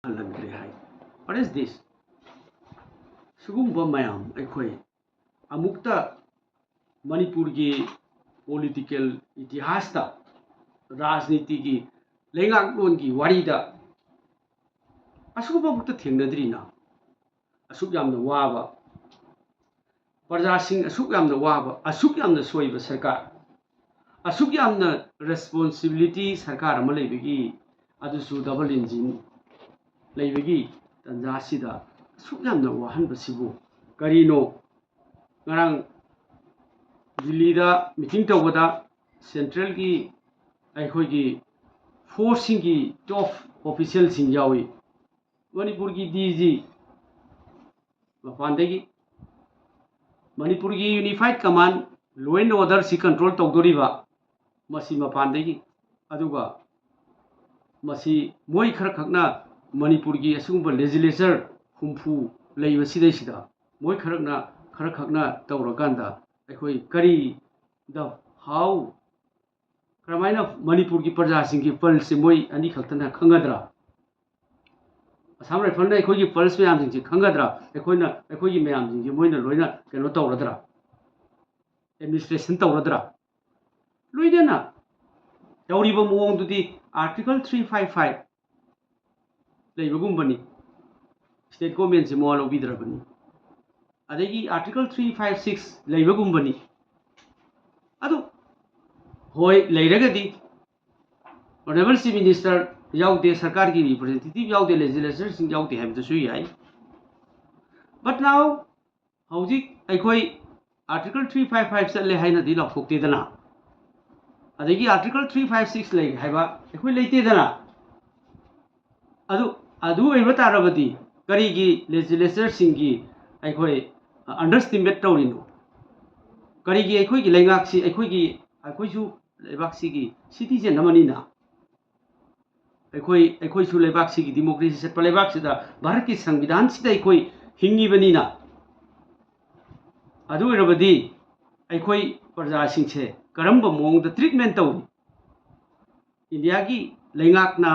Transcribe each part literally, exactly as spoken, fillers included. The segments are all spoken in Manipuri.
ꯍꯜꯍꯟꯈ꯭ꯔꯦ ꯍꯥꯏ꯫ What is this? ꯁꯤꯒꯨꯝꯕ ꯃꯌꯥꯝ ꯑꯩꯈꯣꯏ ꯑꯃꯨꯛꯇ ꯃꯅꯤꯄꯨꯔꯒꯤ ꯄꯣꯂꯤꯇꯤꯀꯦꯜ ꯏꯇꯤꯍꯥꯁꯇ, ꯔꯥꯖꯅꯤꯇꯤꯒꯤ, ꯂꯩꯉꯥꯛꯂꯣꯟꯒꯤ ꯋꯥꯔꯤꯗ ꯑꯁꯤꯒꯨꯝꯕ ꯑꯃꯨꯛꯇ ꯊꯦꯡꯅꯗ꯭ꯔꯤꯅ꯫ ꯑꯁꯨꯛ ꯌꯥꯝꯅ ꯋꯥꯕ, ꯄ꯭ꯔꯖꯥꯁꯤꯡ ꯑꯁꯨꯛ ꯌꯥꯝꯅ ꯋꯥꯕ, ꯑꯁꯨꯛ ꯌꯥꯝꯅ ꯁꯣꯏꯕ ꯁꯔꯀꯥꯔ, ꯑꯁꯨꯛ ꯌꯥꯝꯅ ꯔꯦꯁꯄꯣꯟꯁꯤꯕꯤꯂꯤꯇꯤ ꯁꯔꯀꯥꯔ ꯑꯃ ꯂꯩꯕꯒꯤ, ꯑꯗꯨꯁꯨ ꯗꯕꯜ ꯏꯟꯖꯤꯟ ꯂꯩꯕꯒꯤ ꯇꯥꯟꯖꯥꯁꯤꯗ ꯑꯁꯨꯛ ꯌꯥꯝꯅ ꯋꯥꯍꯟꯕꯁꯤꯕꯨ ꯀꯔꯤꯅꯣ? ꯉꯔꯥꯡ ꯗꯤꯜꯂꯤꯗ ꯃꯤꯇꯤꯡ ꯇꯧꯕꯗ ꯁꯦꯟꯇ꯭ꯔꯦꯜꯒꯤ ꯑꯩꯈꯣꯏꯒꯤ ꯐꯣꯔꯁꯁꯤꯡꯒꯤ ꯇꯣꯞ ꯑꯣꯐꯤꯁꯤꯌꯦꯜꯁꯤꯡ ꯌꯥꯎꯏ꯫ ꯃꯅꯤꯄꯨꯔꯒꯤ ꯗꯤ ꯖꯤ ꯃꯄꯥꯟꯗꯒꯤ, ꯃꯅꯤꯄꯨꯔꯒꯤ ꯌꯨꯅꯤꯐꯥꯏꯠ ꯀꯃꯥꯟ, ꯂꯣ ꯑꯦꯟ ꯑꯣꯔꯗꯔꯁꯤ ꯀꯟꯇ꯭ꯔꯣꯜ ꯇꯧꯗꯣꯔꯤꯕ ꯃꯁꯤ ꯃꯄꯥꯟꯗꯒꯤ, ꯑꯗꯨꯒ ꯃꯁꯤ ꯃꯣꯏ ꯈꯔꯈꯛꯅ ꯃꯅꯤꯄꯨꯔꯒꯤ ꯑꯁꯤꯒꯨꯝꯕ ꯂꯦꯖꯤꯁꯂꯦꯆꯔ ꯍꯨꯝꯐꯨ ꯂꯩꯕꯁꯤꯗꯩꯁꯤꯗ ꯃꯣꯏ ꯈꯔꯛꯅ, ꯈꯔꯈꯛꯅ ꯇꯧꯔꯀꯥꯟꯗ ꯑꯩꯈꯣꯏ ꯀꯔꯤ, the how, ꯀꯔꯝꯍꯥꯏꯅ ꯃꯅꯤꯄꯨꯔꯒꯤ ꯄ꯭ꯔꯖꯥꯁꯤꯡꯒꯤ ꯄꯜꯁꯁꯦ ꯃꯣꯏ ꯑꯅꯤꯈꯛꯇꯅ ꯈꯪꯒꯗ꯭ꯔꯥ? ꯑꯁꯥꯝ ꯔꯥꯏꯐꯜꯅ ꯑꯩꯈꯣꯏꯒꯤ ꯄꯜꯁ ꯃꯌꯥꯝꯁꯤꯡꯁꯦ ꯈꯪꯒꯗ꯭ꯔꯥ? ꯑꯩꯈꯣꯏꯅ, ꯑꯩꯈꯣꯏꯒꯤ ꯃꯌꯥꯝꯁꯤꯡꯁꯦ ꯃꯣꯏꯅ ꯂꯣꯏꯅ ꯀꯩꯅꯣ ꯇꯧꯔꯗ꯭ꯔꯥ? ꯑꯦꯗꯃꯤꯅꯤꯁꯇ꯭ꯔꯦꯁꯟ ꯇꯧꯔꯗ꯭ꯔꯥ? ꯂꯣꯏꯅꯅ ꯇꯧꯔꯤꯕ ꯃꯑꯣꯡꯗꯨꯗꯤ ꯑꯥꯔꯇꯤꯀꯜ ꯊ꯭ꯔꯤ ꯐꯥꯏꯚ ꯐꯥꯏꯚ ꯂꯩꯕꯒꯨꯝꯕꯅꯤ꯫ ꯁ꯭ꯇꯦꯠ ꯒꯣꯔꯃꯦꯟꯁꯦ ꯃꯋꯥ ꯂꯧꯕꯤꯗ꯭ꯔꯕꯅꯤ꯫ ꯑꯗꯒꯤ ꯑꯥꯔꯇꯤꯀꯜ ꯊ꯭ꯔꯤ ꯐꯥꯏꯚ ꯁꯤꯛꯁ ꯂꯩꯕꯒꯨꯝꯕꯅꯤ꯫ ꯑꯗꯨ ꯍꯣꯏ, ꯂꯩꯔꯒꯗꯤ ꯑꯣꯅꯔꯦꯕꯜ ꯆꯤꯐ ꯃꯤꯅꯤꯁꯇꯔ ꯌꯥꯎꯗꯦ, ꯁꯔꯀꯥꯔꯒꯤ ꯔꯤꯄ꯭ꯔꯖꯦꯟꯇꯦꯇꯤꯚ ꯌꯥꯎꯗꯦ, ꯂꯦꯖꯤꯁꯂꯦꯆꯔꯁꯤꯡ ꯌꯥꯎꯗꯦ ꯍꯥꯏꯕꯗꯨꯁꯨ ꯌꯥꯏ꯫ But now, ꯍꯧꯖꯤꯛ ꯑꯩꯈꯣꯏ ꯑꯥꯔꯇꯤꯀꯜ ꯊ꯭ꯔꯤ ꯐꯥꯏꯚ ꯐꯥꯏꯚ ꯆꯠꯂꯦ ꯍꯥꯏꯅꯗꯤ ꯂꯥꯎꯊꯣꯛꯇꯦꯗꯅ, ꯑꯗꯒꯤ ꯑꯥꯔꯇꯤꯀꯜ ꯊ꯭ꯔꯤ ꯐꯥꯏꯚ ꯁꯤꯛꯁ ꯂꯩ ꯍꯥꯏꯕ ꯑꯩꯈꯣꯏ ꯂꯩꯇꯦꯗꯅ꯫ ꯑꯗꯨ, ꯑꯗꯨ ꯑꯣꯏꯕ ꯇꯥꯔꯕꯗꯤ ꯀꯔꯤꯒꯤ ꯂꯦꯖꯤꯁꯂꯦꯆꯔꯁꯤꯡꯒꯤ ꯑꯩꯈꯣꯏ ꯑꯟꯗꯔꯁꯇꯤꯃꯦꯠ ꯇꯧꯔꯤꯅꯣ? ꯀꯔꯤꯒꯤ ꯑꯩꯈꯣꯏꯒꯤ ꯂꯩꯉꯥꯛꯁꯤ, ꯑꯩꯈꯣꯏꯒꯤ, ꯑꯩꯈꯣꯏꯁꯨ ꯂꯩꯕꯥꯛꯁꯤꯒꯤ ꯁꯤꯇꯤꯖꯦꯟ ꯑꯃꯅꯤꯅ, ꯑꯩꯈꯣꯏ, ꯑꯩꯈꯣꯏꯁꯨ ꯂꯩꯕꯥꯛꯁꯤꯒꯤ ꯗꯤꯃꯣꯀ꯭ꯔꯦꯁꯤ ꯆꯠꯄ ꯂꯩꯕꯥꯛꯁꯤꯗ, ꯚꯥꯔꯠꯀꯤ ꯁꯪꯕꯤꯙꯥꯟꯁꯤꯗ ꯑꯩꯈꯣꯏ ꯍꯤꯡꯉꯤꯕꯅꯤꯅ, ꯑꯗꯨ ꯑꯣꯏꯔꯕꯗꯤ ꯑꯩꯈꯣꯏ ꯄ꯭ꯔꯖꯥꯁꯤꯡꯁꯦ ꯀꯔꯝꯕ ꯃꯑꯣꯡꯗ ꯇ꯭ꯔꯤꯠꯃꯦꯟ ꯇꯧꯔꯤ? ꯏꯟꯗꯤꯌꯥꯒꯤ ꯂꯩꯉꯥꯛꯅ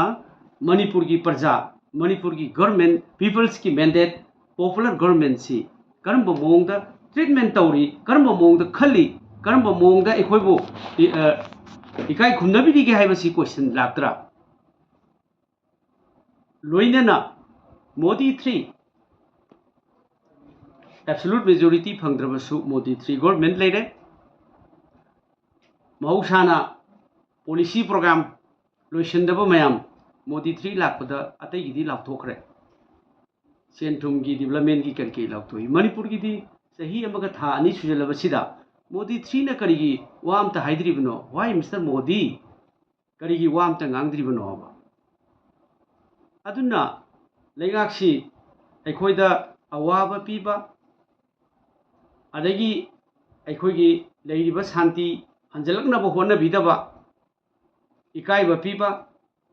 ꯃꯅꯤꯄꯨꯔꯒꯤ ꯄ꯭ꯔꯖꯥ ꯃꯅꯤꯄꯨꯔꯒꯤ ꯒꯣꯔꯃꯦꯟ, ꯄꯤꯄꯜꯁꯀꯤ ꯃꯦꯟꯗꯦꯠ, ꯄꯣꯄꯨꯂꯔ ꯒꯣꯔꯃꯦꯟꯁꯤ ꯀꯔꯝꯕ ꯃꯑꯣꯡꯗ ꯇ꯭ꯔꯤꯠꯃꯦꯟ ꯇꯧꯔꯤ, ꯀꯔꯝꯕ ꯃꯑꯣꯡꯗ ꯈꯜꯂꯤ, ꯀꯔꯝꯕ ꯃꯑꯣꯡꯗ ꯑꯩꯈꯣꯏꯕꯨ ꯏ-, ꯑ, ꯏꯀꯥꯏ ꯈꯨꯝꯅꯕꯤꯔꯤꯒꯦ ꯍꯥꯏꯕꯁꯤ ꯀꯣꯏꯁꯟ ꯂꯥꯛꯇ꯭ꯔꯥ? ꯂꯣꯏꯅꯅ ꯃꯣꯗꯤ ꯊ꯭ꯔꯤ ꯑꯦꯕꯁꯣꯂꯨꯠ ꯃꯦꯖꯣꯔꯤꯇꯤ ꯐꯪꯗ꯭ꯔꯕꯁꯨ ꯃꯣꯗꯤ ꯊ꯭ꯔꯤ ꯒꯣꯔꯃꯦꯟ ꯂꯩꯔꯦ꯫ ꯃꯍꯧꯁꯥꯅ ꯄꯣꯂꯤꯁꯤ ꯄ꯭ꯔꯣꯒ꯭ꯔꯥꯝ ꯂꯣꯏꯁꯤꯟꯗꯕ ꯃꯌꯥꯝ ꯃꯣꯗꯤ ꯊ꯭ꯔꯤ ꯂꯥꯛꯄꯗ ꯑꯇꯩꯒꯤꯗꯤ ꯂꯥꯎꯊꯣꯛꯈ꯭ꯔꯦ꯫ ꯁꯦꯟ ꯊꯨꯝꯒꯤ, ꯗꯤꯕꯂꯞꯃꯦꯟꯒꯤ ꯀꯔꯤ ꯀꯔꯤ ꯂꯥꯎꯊꯣꯛꯏ꯫ ꯃꯅꯤꯄꯨꯔꯒꯤꯗꯤ ꯆꯍꯤ ꯑꯃꯒ ꯊꯥ ꯑꯅꯤ ꯁꯨꯖꯜꯂꯕꯁꯤꯗ ꯃꯣꯗꯤ ꯊ꯭ꯔꯤꯅ ꯀꯔꯤꯒꯤ ꯋꯥ ꯑꯝꯇ ꯍꯥꯏꯗ꯭ꯔꯤꯕꯅꯣ? Why, mister Modi? ꯀꯔꯤꯒꯤ ꯋꯥ ꯑꯝꯇ ꯉꯥꯡꯗ꯭ꯔꯤꯕꯅꯣ ꯍꯥꯏꯕ꯫ ꯑꯗꯨꯅ ꯂꯩꯉꯥꯛꯁꯤ ꯑꯩꯈꯣꯏꯗ ꯑꯋꯥꯕ ꯄꯤꯕ, ꯑꯗꯒꯤ ꯑꯩꯈꯣꯏꯒꯤ ꯂꯩꯔꯤꯕ ꯁꯥꯟꯇꯤ ꯍꯟꯖꯤꯜꯂꯛꯅꯕ ꯍꯣꯠꯅꯕꯤꯗꯕ, ꯏꯀꯥꯏꯕ ꯄꯤꯕ,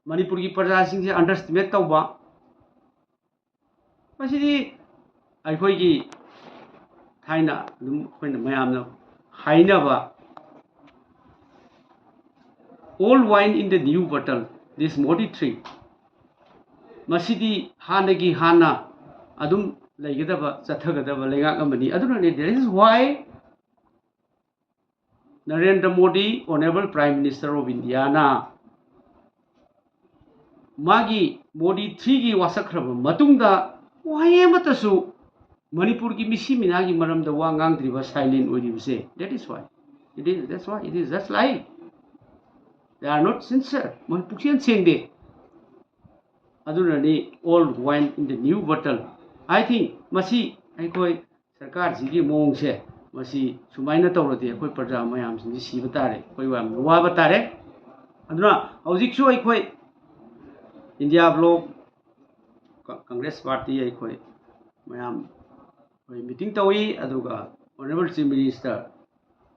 ꯃꯅꯤꯄꯨꯔꯒꯤ ꯄ꯭ꯔꯖꯥꯁꯤꯡꯁꯦ ꯑꯟꯗꯔꯁꯇꯤꯃꯦꯠ ꯇꯧꯕ, ꯃꯁꯤꯗꯤ ꯑꯩꯈꯣꯏꯒꯤ ꯊꯥꯏꯅ ꯑꯗꯨꯝ ꯑꯩꯈꯣꯏꯅ ꯃꯌꯥꯝꯅ ꯍꯥꯏꯅꯕ "Old wine in the new bottle", this Modi three, ꯃꯁꯤꯗꯤ ꯍꯥꯟꯅꯒꯤ ꯍꯥꯟꯅ ꯑꯗꯨꯝ ꯂꯩꯒꯗꯕ, ꯆꯠꯊꯒꯗꯕ ꯂꯩꯉꯥꯛ ꯑꯃꯅꯤ꯫ ꯑꯗꯨꯅꯅꯤ, that is why Narendra Modi, Honourable Prime Minister of Indiaꯅ ꯃꯥꯒꯤ ꯃꯣꯗꯤ ꯊ꯭ꯔꯤꯒꯤ ꯋꯥꯁꯛꯈ꯭ꯔꯕ ꯃꯇꯨꯡꯗ ꯋꯥꯍꯩ ꯑꯃꯠꯇꯁꯨ ꯃꯅꯤꯄꯨꯔꯒꯤ ꯃꯤꯁꯤ ꯃꯤꯅꯥꯒꯤ ꯃꯔꯝꯗ ꯋꯥ ꯉꯥꯡꯗ꯭ꯔꯤꯕ, silent ꯑꯣꯏꯔꯤꯕꯁꯦ꯫ That is why. It is, that's why it is just like they are not sincere. ꯃꯣꯏ ꯄꯨꯛꯆꯦꯜ ꯁꯦꯡꯗꯦ꯫ ꯑꯗꯨꯅꯅꯤ "Old wine in the new bottle". I think ꯃꯁꯤ ꯑꯩꯈꯣꯏ ꯁꯔꯀꯥꯔꯁꯤꯒꯤ ꯃꯑꯣꯡꯁꯦ, ꯃꯁꯤ ꯁꯨꯃꯥꯏꯅ ꯇꯧꯔꯗꯤ ꯑꯩꯈꯣꯏ ꯄ꯭ꯔꯖꯥ ꯃꯌꯥꯝꯁꯤꯡꯁꯤ ꯁꯤꯕ ꯇꯥꯔꯦ, ꯑꯩꯈꯣꯏ ꯌꯥꯝꯅ ꯋꯥꯕ ꯇꯥꯔꯦ꯫ ꯑꯗꯨꯅ ꯍꯧꯖꯤꯛꯁꯨ ꯑꯩꯈꯣꯏ ꯏꯟꯗꯤꯌꯥ ꯕ꯭ꯂꯣꯛ ꯀ-, ꯀꯪꯒ꯭ꯔꯦꯁ ꯄꯥꯔꯇꯤ ꯑꯩꯈꯣꯏ ꯃꯌꯥꯝ ꯑꯩꯈꯣꯏ ꯃꯤꯇꯤꯡ ꯇꯧꯏ, ꯑꯗꯨꯒ Honourable Chief Minister,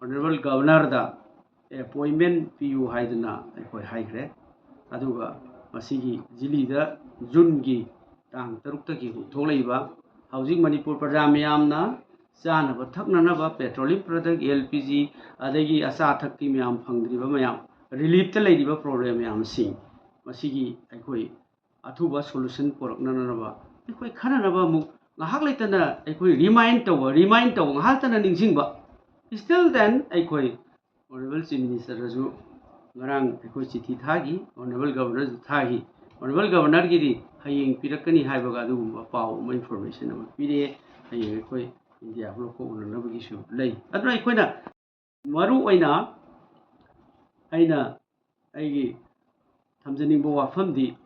Honourable Governorꯗ ꯑꯦꯄꯣꯏꯟꯃꯦꯟ ꯄꯤꯌꯨ ꯍꯥꯏꯗꯨꯅ ꯑꯩꯈꯣꯏ ꯍꯥꯏꯈ꯭ꯔꯦ꯫ ꯑꯗꯨꯒ ꯃꯁꯤꯒꯤ ꯖꯤꯂꯤꯗ ꯖꯨꯟꯒꯤ ꯇꯥꯡ ꯇꯔꯨꯛꯇꯒꯤ ꯊꯣꯛꯂꯛꯏꯕ ꯍꯧꯖꯤꯛ ꯃꯅꯤꯄꯨꯔ ꯄ꯭ꯔꯖꯥ ꯃꯌꯥꯝꯅ ꯆꯥꯅꯕ ꯊꯛꯅꯅꯕ, petroleum product, L P G, ꯑꯗꯒꯤ ꯑꯆꯥ ꯑꯊꯛꯀꯤ ꯃꯌꯥꯝ ꯐꯪꯗ꯭ꯔꯤꯕ ꯃꯌꯥꯝ, ꯔꯤꯂꯤꯐꯇ ꯂꯩꯔꯤꯕ ꯄ꯭ꯔꯣꯕ꯭ꯂꯦꯝ ꯃꯌꯥꯝꯁꯤꯡ, ꯃꯁꯤꯒꯤ ꯑꯩꯈꯣꯏ ꯑꯊꯨꯕ solution ꯄꯨꯔꯛꯅꯅꯕ ꯑꯩꯈꯣꯏ ꯈꯟꯅꯅꯕ ꯑꯃꯨꯛ ꯉꯥꯏꯍꯥꯛ ꯂꯩꯇꯅ ꯑꯩꯈꯣꯏ remind ꯇꯧꯕ, remind ꯇꯧꯕ, ꯉꯥꯏꯍꯥꯛ ꯂꯩꯇꯅ ꯅꯤꯡꯁꯤꯡꯕ꯫ Still then ꯑꯩꯈꯣꯏ Honourable Chief Minister ꯗꯁꯨ ꯉꯔꯥꯡ ꯑꯩꯈꯣꯏ ꯆꯤꯊꯤ ꯊꯥꯈꯤ, Honourable Governor ꯁꯨ ꯊꯥꯈꯤ꯫ Honourable Governor ꯒꯤꯗꯤ ꯍꯌꯦꯡ ꯄꯤꯔꯛꯀꯅꯤ ꯍꯥꯏꯕꯒ ꯑꯗꯨꯒꯨꯝꯕ ꯄꯥꯎ ꯑꯃ, information ꯑꯃ ꯄꯤꯔꯛꯑꯦ꯫ ꯍꯌꯦꯡ ꯑꯩꯈꯣꯏ ꯏꯟꯗꯤꯌꯥ ꯄꯨꯂꯞꯀ ꯎꯅꯅꯕꯒꯤꯁꯨ ꯂꯩ꯫ ꯑꯗꯨꯅ ꯑꯩꯈꯣꯏꯅ ꯃꯔꯨ ꯑꯣꯏꯅ ꯑꯩꯅ ꯑꯩꯒꯤ ꯊꯝꯖꯅꯤꯡꯕ ꯋꯥꯐꯝꯗꯤ,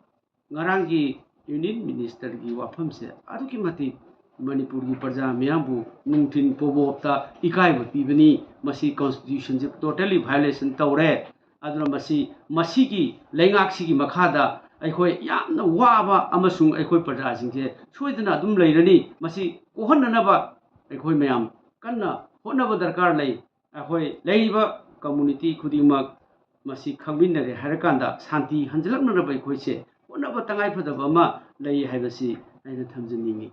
ꯉꯔꯥꯡꯒꯤ Union Minister ꯒꯤ ꯋꯥꯐꯝꯁꯦ ꯑꯗꯨꯛꯀꯤ ꯃꯇꯤꯛ ꯃꯅꯤꯄꯨꯔꯒꯤ ꯄ꯭ꯔꯖꯥ ꯃꯤꯌꯥꯝꯕꯨ ꯅꯨꯡꯊꯤꯟ ꯄꯣꯕꯣꯞꯇ ꯏꯀꯥꯏꯕ ꯄꯤꯕꯅꯤ꯫ ꯃꯁꯤ constitution ꯁꯦ totally violation ꯇꯧꯔꯦ꯫ ꯑꯗꯨꯅ ꯃꯁꯤ, ꯃꯁꯤꯒꯤ ꯂꯩꯉꯥꯛꯁꯤꯒꯤ ꯃꯈꯥꯗ ꯑꯩꯈꯣꯏ ꯌꯥꯝꯅ ꯋꯥꯕ ꯑꯃꯁꯨꯡ ꯑꯩꯈꯣꯏ ꯄ꯭ꯔꯖꯥꯁꯤꯡꯁꯦ ꯁꯣꯏꯗꯅ ꯑꯗꯨꯝ ꯂꯩꯔꯅꯤ꯫ ꯃꯁꯤ ꯀꯣꯛꯍꯟꯅꯅꯕ ꯑꯩꯈꯣꯏ ꯃꯌꯥꯝ ꯀꯟꯅ ꯍꯣꯠꯅꯕ ꯗꯔꯀꯥꯔ ꯂꯩ꯫ ꯑꯩꯈꯣꯏ ꯂꯩꯔꯤꯕ community ꯈꯨꯗꯤꯡꯃꯛ ꯃꯁꯤ ꯈꯪꯃꯤꯟꯅꯔꯦ ꯍꯥꯏꯔꯀꯥꯟꯗ ꯁꯥꯟꯇꯤ ꯍꯟꯖꯤꯜꯂꯛꯅꯅꯕ ꯑꯩꯈꯣꯏꯁꯦ ꯍꯣꯠꯅꯕ ꯇꯉꯥꯏꯐꯗꯕ ꯑꯃ ꯂꯩ ꯍꯥꯏꯕꯁꯤ ꯑꯩꯅ ꯊꯝꯖꯅꯤꯡꯏ꯫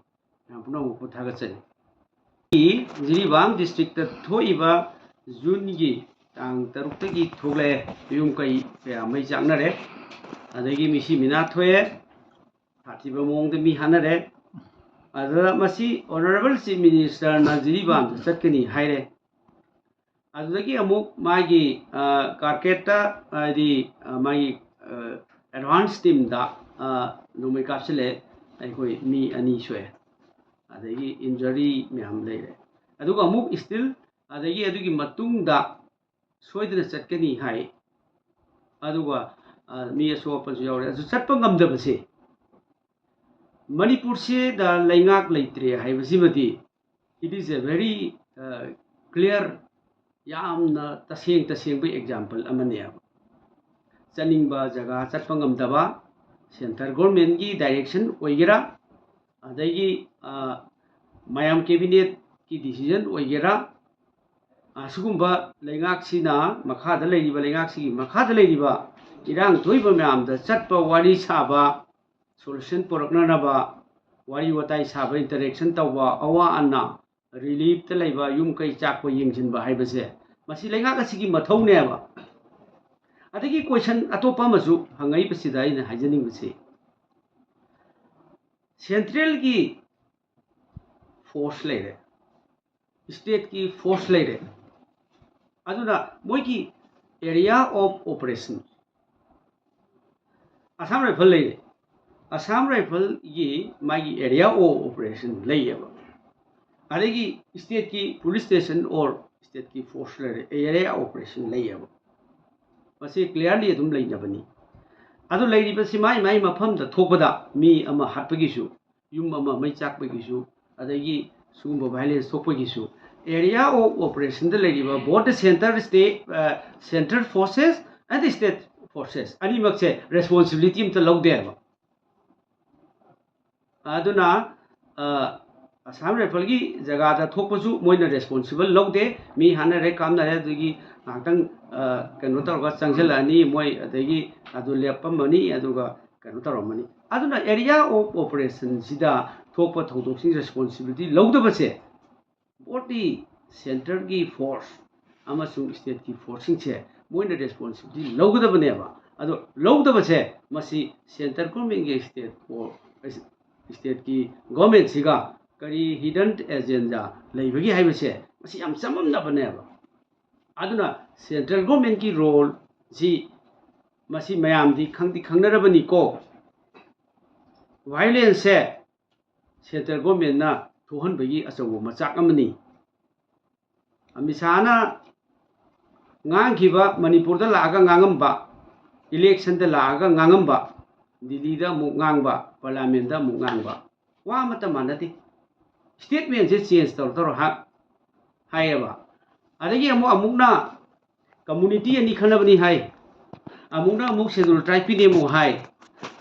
ꯃꯌꯥꯝ ꯄꯨꯝꯅꯃꯛꯄꯨ ꯊꯥꯒꯠꯆꯔꯤ꯫ ꯖꯤꯔꯤꯕꯥꯝ district ꯇ ꯊꯣꯛꯏꯕ June ꯒꯤ ꯇꯥꯡ ꯇꯔꯨꯛꯇꯒꯤ ꯊꯣꯛꯂꯛꯑꯦ꯫ ꯌꯨꯝ ꯀꯩ ꯀꯌꯥ ꯃꯩ ꯆꯥꯛꯅꯔꯦ, ꯑꯗꯒꯤ ꯃꯤꯁꯤ ꯃꯤꯅꯥ ꯊꯣꯛꯑꯦ, ꯁꯥꯊꯤꯕ ꯃꯑꯣꯡꯗ ꯃꯤ ꯍꯥꯠꯅꯔꯦ꯫ ꯑꯗꯨꯗ ꯃꯁꯤ Honourable Chief Minister ꯅ ꯖꯤꯔꯤꯕꯥꯝꯗ ꯆꯠꯀꯅꯤ ꯍꯥꯏꯔꯦ꯫ ꯑꯗꯨꯗꯒꯤ ꯑꯃꯨꯛ ꯃꯥꯒꯤ, ꯑ, ꯀꯥꯔꯀꯦꯠꯇ, ꯍꯥꯏꯗꯤ, ꯑ, ꯃꯥꯒꯤ, ꯑ, advance team ꯗ, ꯑ, ꯅꯣꯡꯃꯩ ꯀꯥꯞꯁꯤꯜꯂꯦ꯫ ꯑꯩꯈꯣꯏ ꯃꯤ ꯑꯅꯤ ꯁꯣꯛꯑꯦ꯫ ꯑꯗꯒꯤ injury ꯃꯌꯥꯝ ꯂꯩꯔꯦ꯫ ꯑꯗꯨꯒ ꯑꯃꯨꯛ still, ꯑꯗꯒꯤ ꯑꯗꯨꯒꯤ ꯃꯇꯨꯡꯗ ꯁꯣꯏꯗꯅ ꯆꯠꯀꯅꯤ ꯍꯥꯏ꯫ ꯑꯗꯨꯒ, ꯑ, ꯃꯤ ꯑꯁꯣꯛ ꯑꯄꯟꯁꯨ ꯌꯥꯎꯔꯦ꯫ ꯑꯗꯨ ꯆꯠꯄ ꯉꯝꯗꯕꯁꯦ, ꯃꯅꯤꯄꯨꯔꯁꯤꯗ ꯂꯩꯉꯥꯛ ꯂꯩꯇ꯭ꯔꯦ ꯍꯥꯏꯕꯁꯤꯃꯗꯤ, it is a very, ꯑ, clear, ꯌꯥꯝꯅ ꯇꯁꯦꯡ ꯇꯁꯦꯡꯕ example ꯑꯃꯅꯦꯕ꯫ ꯆꯠꯅꯤꯡꯕ ꯖꯒꯥ ꯆꯠꯄ ꯉꯝꯗꯕ, centre government ꯀꯤ direction ꯑꯣꯏꯒꯦꯔꯥ, ꯑꯗꯒꯤ, ꯑ, ꯃꯌꯥꯝ cabinet ꯀꯤ decision ꯑꯣꯏꯒꯦꯔꯥ, ꯑꯁꯤꯒꯨꯝꯕ ꯂꯩꯉꯥꯛꯁꯤꯅ, ꯃꯈꯥꯗ ꯂꯩꯔꯤꯕ ꯂꯩꯉꯥꯛꯁꯤꯒꯤ ꯃꯈꯥꯗ ꯂꯩꯔꯤꯕ ꯏꯔꯥꯡ ꯊꯣꯛꯏꯕ ꯃꯌꯥꯝꯗ ꯆꯠꯄ, ꯋꯥꯔꯤ ꯁꯥꯕ, solution ꯄꯨꯔꯛꯅꯅꯕ ꯋꯥꯔꯤ ꯋꯥꯇꯥꯏ ꯁꯥꯕ, interaction ꯇꯧꯕ, ꯑꯋꯥ ꯑꯅꯥ, relief ꯇ ꯂꯩꯕ ꯌꯨꯝ ꯀꯩ ꯆꯥꯛꯄ ꯌꯦꯡꯁꯤꯟꯕ ꯍꯥꯏꯕꯁꯦ ꯃꯁꯤ ꯂꯩꯉꯥꯛ ꯑꯁꯤꯒꯤ ꯃꯊꯧꯅꯦꯕ꯫ ꯑꯗꯒꯤ question ꯑꯇꯣꯞꯄ ꯑꯃꯁꯨ ꯍꯪꯉꯛꯏꯕꯁꯤꯗ ꯑꯩꯅ ꯍꯥꯏꯖꯅꯤꯡꯕꯁꯤ, ꯁꯦꯟꯇ꯭ꯔꯦꯜꯒꯤ ꯐꯣꯔꯁ ꯂꯩꯔꯦ, ꯁ꯭ꯇꯦꯠꯀꯤ ꯐꯣꯔꯁ ꯂꯩꯔꯦ꯫ ꯑꯗꯨꯅ ꯃꯣꯏꯒꯤ area of operation, Assam rifle ꯂꯩꯔꯦ꯫ ꯑꯁꯥꯝ ꯔꯥꯏꯐꯜꯒꯤ ꯃꯥꯒꯤ ꯑꯦꯔꯤꯌꯥ ꯑꯣꯐ ꯑꯣꯄꯔꯦꯁꯟ ꯂꯩꯌꯦꯕ꯫ ꯑꯗꯒꯤ ꯁ꯭ꯇꯦꯠꯀꯤ ꯄꯨꯂꯤꯁ ꯁ꯭ꯇꯦꯁꯟ ꯑꯣꯔ ꯁ꯭ꯇꯦꯠꯀꯤ ꯐꯣꯔꯁ ꯂꯩꯔꯦ, ꯑꯦꯔꯤꯌꯥ ꯑꯣꯄꯔꯦꯁꯟ ꯂꯩꯌꯦꯕ꯫ ꯃꯁꯤ ꯀ꯭ꯂꯤꯌꯥꯔꯂꯤ ꯑꯗꯨꯝ ꯂꯩꯅꯕꯅꯤ꯫ ꯑꯗꯨ ꯂꯩꯔꯤꯕꯁꯤ ꯃꯥꯏ ꯃꯥꯏ ꯃꯐꯝꯗ ꯊꯣꯛꯄꯗ ꯃꯤ ꯑꯃ ꯍꯥꯠꯄꯒꯤꯁꯨ, ꯌꯨꯝ ꯑꯃ ꯃꯩ ꯆꯥꯛꯄꯒꯤꯁꯨ, ꯑꯗꯒꯤ ꯁꯤꯒꯨꯝꯕ ꯚꯥꯏꯂꯦꯟꯁ ꯊꯣꯛꯄꯒꯤꯁꯨ ꯑꯦꯔꯤꯌꯥ ꯑꯣꯐ ꯑꯣꯄꯔꯦꯁꯟꯗ ꯂꯩꯔꯤꯕ both the center state, central forces and the state forces ꯑꯅꯤꯃꯛꯁꯦ ꯔꯦꯁꯄꯣꯟꯁꯤꯕꯤꯂꯤꯇꯤ ꯑꯝꯇ ꯂꯧꯗꯦ ꯍꯥꯏꯕ꯫ ꯑꯗꯨꯅ ꯑ, ꯑꯁꯥꯝ ꯔꯥꯏꯐꯜꯒꯤ ꯖꯒꯥꯗ ꯊꯣꯛꯄꯁꯨ ꯃꯣꯏꯅ ꯔꯦꯁꯄꯣꯟꯁꯤꯕꯜ ꯂꯧꯗꯦ꯫ ꯃꯤ ꯍꯥꯠꯅꯔꯦ, ꯀꯥꯞꯅꯔꯦ, ꯑꯗꯨꯒꯤ ꯉꯥꯏꯍꯥꯛꯇꯪ ꯑ, ꯀꯩꯅꯣ ꯇꯧꯔꯒ ꯆꯪꯁꯤꯜꯂꯛꯑꯅꯤ ꯃꯣꯏ, ꯑꯗꯒꯤ ꯑꯗꯨ ꯂꯦꯞꯄꯝꯃꯅꯤ, ꯑꯗꯨꯒ ꯀꯩꯅꯣ ꯇꯧꯔꯝꯃꯅꯤ꯫ ꯑꯗꯨꯅ ꯑꯦꯔꯤꯌꯥ ꯑꯣꯐ ꯑꯣꯄꯔꯦꯁꯟꯁꯤꯗ ꯊꯣꯛꯄ ꯊꯧꯗꯣꯛꯁꯤꯡ ꯔꯦꯁꯄꯣꯟꯁꯤꯕꯤꯂꯤꯇꯤ ꯂꯧꯗꯕꯁꯦ ꯕꯣꯠꯇꯤ ꯁꯦꯟꯇꯔꯒꯤ ꯐꯣꯔꯁ ꯑꯃꯁꯨꯡ ꯁ꯭ꯇꯦꯠꯀꯤ ꯐꯣꯔꯁꯁꯤꯡꯁꯦ ꯃꯣꯏꯅ ꯔꯦꯁꯄꯣꯟꯁꯤꯕꯤꯂꯤꯇꯤ ꯂꯧꯒꯗꯕꯅꯦꯕ꯫ ꯑꯗꯣ ꯂꯧꯗꯕꯁꯦ ꯃꯁꯤ ꯁꯦꯟꯇꯔ ꯒꯣꯔꯃꯦꯟꯒꯤ ꯁ꯭ꯇꯦꯠ ꯐꯣꯔ, ꯁ꯭ꯇꯦꯠꯀꯤ ꯒꯣꯔꯃꯦꯟꯁꯤꯒ ꯀꯔꯤ ꯍꯤꯗꯟ ꯑꯦꯖꯦꯟꯗꯥ ꯂꯩꯕꯒꯦ ꯍꯥꯏꯕꯁꯦ ꯃꯁꯤ ꯌꯥꯝ ꯆꯃꯝꯅꯕꯅꯦꯕ꯫ ꯑꯗꯨꯅ ꯁꯦꯟꯇ꯭ꯔꯦꯜ ꯒꯣꯔꯃꯦꯟꯒꯤ ꯔꯣꯜꯁꯤ ꯃꯁꯤ ꯃꯌꯥꯝꯗꯤ ꯈꯪꯗꯤ ꯈꯪꯅꯔꯕꯅꯤꯀꯣ꯫ ꯚꯥꯏꯑꯣꯂꯦꯟꯁꯁꯦ ꯁꯦꯟꯇ꯭ꯔꯦꯜ ꯒꯣꯔꯃꯦꯟꯅ ꯊꯣꯛꯍꯟꯕꯒꯤ ꯑꯆꯧꯕ ꯃꯆꯥꯛ ꯑꯃꯅꯤ꯫ ꯑꯃꯤꯠ ꯁꯥꯍꯅ ꯉꯥꯡꯈꯤꯕ, ꯃꯅꯤꯄꯨꯔꯗ ꯂꯥꯛꯑꯒ ꯉꯥꯡꯉꯝꯕ, ꯏꯂꯦꯛꯁꯟꯗ ꯂꯥꯛꯑꯒ ꯉꯥꯡꯉꯝꯕ, ꯗꯤꯜꯂꯤꯗ ꯑꯃꯨꯛ ꯉꯥꯡꯕ, ꯄꯥꯔꯂꯤꯌꯥꯃꯦꯟꯗ ꯑꯃꯨꯛ ꯉꯥꯡꯕ, ꯋꯥ ꯑꯃꯠꯇ ꯃꯥꯟꯅꯗꯦ꯫ ꯁ꯭ꯇꯦꯠꯃꯦꯟꯁꯦ ꯆꯦꯟꯖ ꯇꯧꯔ ꯇꯧꯔ ꯍꯥ-, ꯍꯥꯏꯌꯦꯕ꯫ ꯑꯗꯒꯤ ꯑꯃꯨꯛ, ꯑꯃꯨꯛꯅ ꯀꯝꯃꯨꯅꯤꯇꯤ ꯑꯅꯤ ꯈꯟꯅꯕꯅꯤ ꯍꯥꯏ, ꯑꯃꯨꯛꯅ ꯑꯃꯨꯛ ꯁꯦꯗꯨꯜ ꯇ꯭ꯔꯥꯏꯕꯀꯤꯅꯤ ꯑꯃꯨꯛ ꯍꯥꯏ,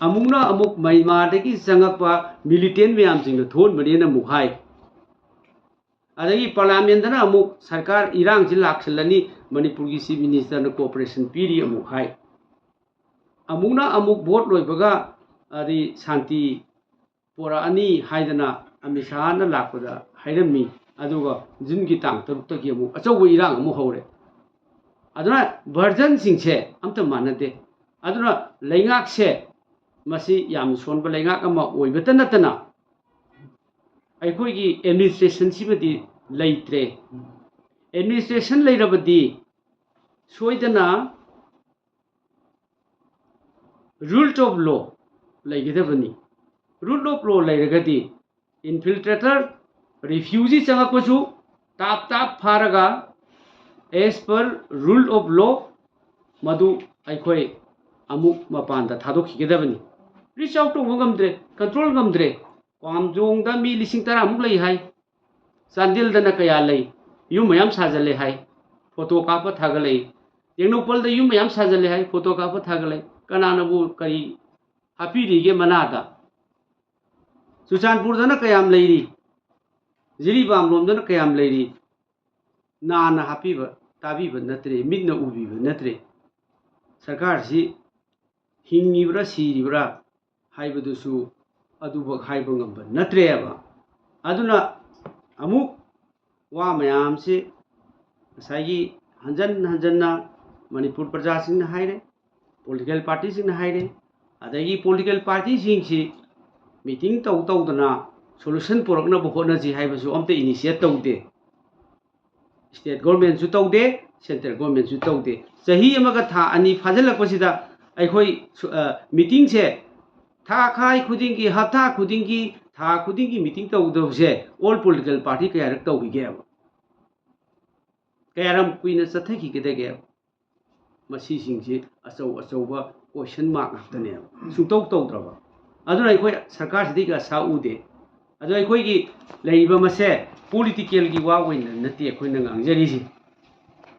ꯑꯃꯨꯛꯅ ꯑꯃꯨꯛ ꯃ꯭ꯌꯥꯟꯃꯥꯔꯗꯒꯤ ꯆꯪꯉꯛꯄ ꯃꯤꯂꯤꯇꯦꯟ ꯃꯌꯥꯝꯁꯤꯡꯅ ꯊꯣꯛꯍꯟꯕꯅꯦꯅ ꯑꯃꯨꯛ ꯍꯥꯏ꯫ ꯑꯗꯒꯤ ꯄꯥꯔꯂꯤꯌꯥꯃꯦꯟꯗꯅ ꯑꯃꯨꯛ ꯁꯔꯀꯥꯔ ꯏꯔꯥꯡꯁꯤ ꯂꯥꯛꯁꯤꯜꯂꯅꯤ, ꯃꯅꯤꯄꯨꯔꯒꯤ ꯆꯤꯐ ꯃꯤꯅꯤꯁꯇꯔꯅ ꯀꯣꯑꯣꯄꯔꯦꯁꯟ ꯄꯤꯔꯤ ꯑꯃꯨꯛ ꯍꯥꯏ꯫ ꯑꯃꯨꯛꯅ ꯑꯃꯨꯛ ꯚꯣꯠ ꯂꯣꯏꯕꯒ ꯑꯗꯩ ꯁꯥꯟꯇꯤ ꯄꯣꯔꯛꯑꯅꯤ ꯍꯥꯏꯗꯅ ꯑꯃꯤꯠ ꯁꯥꯍꯅ ꯂꯥꯛꯄꯗ ꯍꯥꯏꯔꯝꯃꯤ꯫ ꯑꯗꯨꯒ ꯖꯨꯟꯒꯤ ꯇꯥꯡ ꯇꯔꯨꯛꯇꯒꯤ ꯑꯃꯨꯛ ꯑꯆꯧꯕ ꯏꯔꯥꯡ ꯑꯃꯨꯛ ꯍꯧꯔꯦ꯫ ꯑꯗꯨꯅ ꯚꯔꯖꯟꯁꯤꯡꯁꯦ ꯑꯝꯇ ꯃꯥꯟꯅꯗꯦ꯫ ꯑꯗꯨꯅ ꯂꯩꯉꯥꯛꯁꯦ ꯃꯁꯤ ꯌꯥꯝ ꯁꯣꯟꯕ ꯂꯩꯉꯥꯛ ꯑꯃ ꯑꯣꯏꯕꯇ ꯅꯠꯇꯅ ꯑꯩꯈꯣꯏꯒꯤ ꯑꯦꯗꯃꯤꯅꯤꯁꯇ꯭ꯔꯦꯁꯟꯁꯤꯃꯗꯤ ꯂꯩꯇ꯭ꯔꯦ꯫ ꯑꯦꯗꯃꯤꯅꯤꯁꯇ꯭ꯔꯦꯁꯟ ꯂꯩꯔꯕꯗꯤ ꯁꯣꯏꯗꯅ rule of law ꯂꯩꯒꯗꯕꯅꯤ꯫ Rule of law ꯂꯩꯔꯒꯗꯤ infiltrator, refugee ꯆꯪꯉꯛꯄꯁꯨ ꯇꯥꯞ ꯇꯥꯞ ꯐꯥꯔꯒ as per rule of law ꯃꯗꯨ ꯑꯩꯈꯣꯏ ꯑꯃꯨꯛ ꯃꯄꯥꯟꯗ ꯊꯥꯗꯣꯛꯈꯤꯒꯗꯕꯅꯤ꯫ Reach out ꯇꯧꯕ ꯉꯝꯗ꯭ꯔꯦ, control ꯉꯝꯗ꯭ꯔꯦ꯫ ꯀ꯭ꯋꯥꯝꯖꯣꯡꯗ ꯃꯤ ꯂꯤꯁꯤꯡ ꯇꯔꯥꯃꯨꯛ ꯂꯩ ꯍꯥꯏ꯫ ꯆꯥꯟꯗꯦꯜꯗꯅ ꯀꯌꯥ ꯂꯩ? ꯌꯨꯝ ꯃꯌꯥꯝ ꯁꯥꯖꯜꯂꯦ ꯍꯥꯏ꯫ ꯐꯣꯇꯣ ꯀꯥꯞꯄ ꯊꯥꯒꯠꯂꯛꯏ꯫ ꯇꯦꯡꯅꯧꯄꯜꯗ ꯌꯨꯝ ꯃꯌꯥꯝ ꯁꯥꯖꯜꯂꯦ ꯍꯥꯏ, ꯐꯣꯇꯣ ꯀꯥꯞꯄ ꯊꯥꯒꯠꯂꯛꯏ꯫ ꯀꯅꯥꯅꯕꯨ ꯀꯔꯤ ꯍꯥꯞꯄꯤꯔꯤꯒꯦ ꯃꯅꯥꯗ? ꯆꯨꯔꯆꯥꯟꯄꯨꯔꯗꯅ ꯀꯌꯥꯝ ꯂꯩꯔꯤ? ꯖꯤꯔꯤꯕꯥꯝ ꯂꯣꯝꯗꯅ ꯀꯌꯥꯝ ꯂꯩꯔꯤ? ꯅꯥꯅ ꯍꯥꯞꯄꯤꯕ, ꯇꯥꯕꯤꯕ ꯅꯠꯇ꯭ꯔꯦ, ꯃꯤꯠꯅ ꯎꯕꯤꯕ ꯅꯠꯇ꯭ꯔꯦ꯫ ꯁꯔꯀꯥꯔꯁꯤ ꯍꯤꯡꯉꯤꯕ꯭ꯔꯥ ꯁꯤꯔꯤꯕ꯭ꯔꯥ ꯍꯥꯏꯕꯗꯨꯁꯨ ꯑꯗꯨꯕꯨ ꯍꯥꯏꯕ ꯉꯝꯕ ꯅꯠꯇ꯭ꯔꯦꯕ꯫ ꯑꯗꯨꯅ ꯑꯃꯨꯛ ꯋꯥ ꯃꯌꯥꯝꯁꯤ ꯉꯁꯥꯏꯒꯤ ꯍꯟꯖꯟ ꯍꯟꯖꯟꯅ ꯃꯅꯤꯄꯨꯔ ꯄ꯭ꯔꯖꯥꯁꯤꯡꯅ ꯍꯥꯏꯔꯦ, ꯄꯣꯂꯤꯇꯤꯀꯦꯜ ꯄꯥꯔꯇꯤꯁꯤꯡꯅ ꯍꯥꯏꯔꯦ, ꯑꯗꯒꯤ ꯄꯣꯂꯤꯇꯤꯀꯦꯜ ꯄꯥꯔꯇꯤꯁꯤꯡꯁꯤ ꯃꯤꯇꯤꯡ ꯇꯧ ꯇꯧꯗꯅ ꯁꯣꯂꯨꯁꯟ ꯄꯨꯔꯛꯅꯕ ꯍꯣꯠꯅꯁꯤ ꯍꯥꯏꯕꯁꯨ ꯑꯝꯇ ꯏꯅꯤꯁꯤꯌꯦꯠ ꯇꯧꯗꯦ꯫ ꯁ꯭ꯇꯦꯠ ꯒꯣꯔꯃꯦꯟꯁꯨ ꯇꯧꯗꯦ, ꯁꯦꯟꯇ꯭ꯔꯦꯜ ꯒꯣꯔꯃꯦꯟꯁꯨ ꯇꯧꯗꯦ꯫ ꯆꯍꯤ ꯑꯃꯒ ꯊꯥ ꯑꯅꯤ ꯐꯥꯖꯤꯜꯂꯛꯄꯁꯤꯗ ꯑꯩꯈꯣꯏ ꯁꯨ-, ꯑ, ꯃꯤꯇꯤꯡꯁꯦ ꯊꯥ ꯈꯥꯏ ꯈꯨꯗꯤꯡꯒꯤ, ꯍꯞꯇꯥ ꯈꯨꯗꯤꯡꯒꯤ, ꯊꯥ ꯈꯨꯗꯤꯡꯒꯤ ꯃꯤꯇꯤꯡ ꯇꯧꯒꯗꯕꯁꯦ all political party ꯀꯌꯥꯔꯛ ꯇꯧꯈꯤꯒꯦꯕ? ꯀꯌꯥꯔꯝ ꯀꯨꯏꯅ ꯆꯠꯊꯈꯤꯒꯗꯒꯦꯕ? ꯃꯁꯤꯁꯤꯡꯁꯤ ꯑꯆꯧ ꯑꯆꯧꯕ question mark ꯉꯥꯛꯇꯅꯦꯕ, ꯁꯨꯡꯇꯧ ꯇꯧꯗ꯭ꯔꯕ꯫ ꯑꯗꯨꯅ ꯑꯩꯈꯣꯏ ꯁꯔꯀꯥꯔꯁꯤꯗꯒꯤ ꯑꯁꯥ ꯎꯗꯦ꯫ ꯑꯗꯣ ꯑꯩꯈꯣꯏꯒꯤ ꯂꯩꯔꯤꯕ ꯃꯁꯦ ꯄꯣꯂꯤꯇꯤꯀꯦꯜꯒꯤ ꯋꯥ ꯑꯣꯏꯅ ꯅꯠꯇꯦ ꯑꯩꯈꯣꯏꯅ ꯉꯥꯡꯖꯔꯤꯁꯤ꯫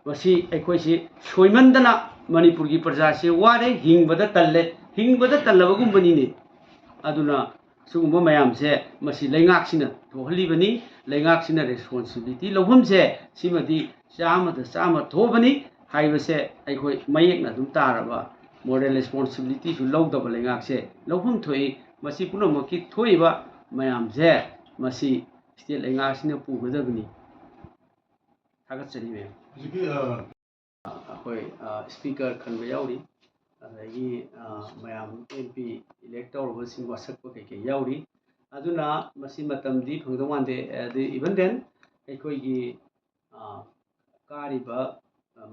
ꯃꯁꯤ ꯑꯩꯈꯣꯏꯁꯤ ꯁꯣꯏꯃꯟꯗꯅ ꯃꯅꯤꯄꯨꯔꯒꯤ ꯄ꯭ꯔꯖꯥꯁꯤ ꯋꯥꯔꯦ, ꯍꯤꯡꯕꯗ ꯇꯜꯂꯦ, ꯍꯤꯡꯕꯗ ꯇꯜꯂꯕꯒꯨꯝꯕꯅꯤꯅꯦ꯫ ꯑꯗꯨꯅ ꯁꯤꯒꯨꯝꯕ ꯃꯌꯥꯝꯁꯦ ꯃꯁꯤ ꯂꯩꯉꯥꯛꯁꯤꯅ ꯊꯣꯛꯍꯜꯂꯤꯕꯅꯤ꯫ ꯂꯩꯉꯥꯛꯁꯤꯅ ꯔꯦꯁꯄꯣꯟꯁꯤꯕꯤꯂꯤꯇꯤ ꯂꯧꯐꯝꯁꯦ ꯁꯤꯃꯗꯤ ꯆꯥꯝꯃꯗ ꯆꯥꯝꯃ ꯊꯣꯛꯑꯕꯅꯤ ꯍꯥꯏꯕꯁꯦ ꯑꯩꯈꯣꯏ ꯃꯌꯦꯛꯅ ꯑꯗꯨꯝ ꯇꯥꯔꯕ ꯃꯣꯔꯦꯜ ꯔꯦꯁꯄꯣꯟꯁꯤꯕꯤꯂꯤꯇꯤꯁꯨ ꯂꯧꯗꯕ ꯂꯩꯉꯥꯛꯁꯦ ꯂꯧꯐꯝ ꯊꯣꯛꯏ꯫ ꯃꯁꯤ ꯄꯨꯝꯅꯃꯛꯀꯤ ꯊꯣꯛꯏꯕ ꯃꯌꯥꯝꯁꯦ ꯃꯁꯤ ꯁ꯭ꯇꯦꯠ ꯂꯩꯉꯥꯛꯁꯤꯅ ꯄꯨꯒꯗꯕꯅꯤ꯫ ꯊꯥꯒꯠꯆꯔꯤ ꯃꯌꯥꯝ꯫ ꯍꯧꯖꯤꯛꯀꯤ, ꯑ, ꯑꯩꯈꯣꯏ, ꯑ, ꯁ꯭ꯄꯤꯀꯔ ꯈꯟꯕ ꯌꯥꯎꯔꯤ꯫ ꯑꯗꯒꯤ ꯃꯌꯥꯝ ꯑꯦꯝ ꯄꯤ ꯏꯂꯦꯛ ꯇꯧꯔꯕꯁꯤꯡ ꯋꯥꯁꯛꯄ ꯀꯩꯀꯩ ꯌꯥꯎꯔꯤ꯫ ꯑꯗꯨꯅ ꯃꯁꯤ ꯃꯇꯝꯗꯤ ꯐꯪꯗꯧ ꯃꯥꯟꯗꯦ꯫ ꯑꯗꯩ even then ꯑꯩꯈꯣꯏꯒꯤ ꯀꯥꯔꯤꯕ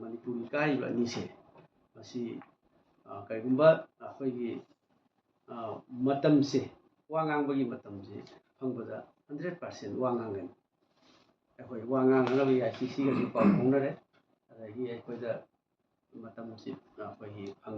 ꯃꯅꯤꯄꯨꯔꯒꯤ ꯀꯥꯔꯤꯕ ꯑꯅꯤꯁꯦ ꯃꯁꯤ ꯀꯔꯤꯒꯨꯝꯕ ꯑꯩꯈꯣꯏꯒꯤ ꯃꯇꯝꯁꯦ, ꯋꯥ ꯉꯥꯡꯕꯒꯤ ꯃꯇꯝꯁꯦ ꯐꯪꯕꯗ hundred percent ꯋꯥ ꯉꯥꯡꯒꯅꯤ꯫ ꯑꯩꯈꯣꯏ ꯋꯥ ꯉꯥꯡꯅꯅꯕ ꯑꯥꯏ ꯁꯤ ꯁꯤꯒꯁꯨ ꯄꯥꯎ ꯐꯥꯎꯅꯔꯦ꯫ ꯑꯗꯒꯤ ꯑꯩꯈꯣꯏꯗ ꯃꯇꯝꯁꯤ ꯑꯩꯈꯣꯏꯒꯤ ꯐꯪ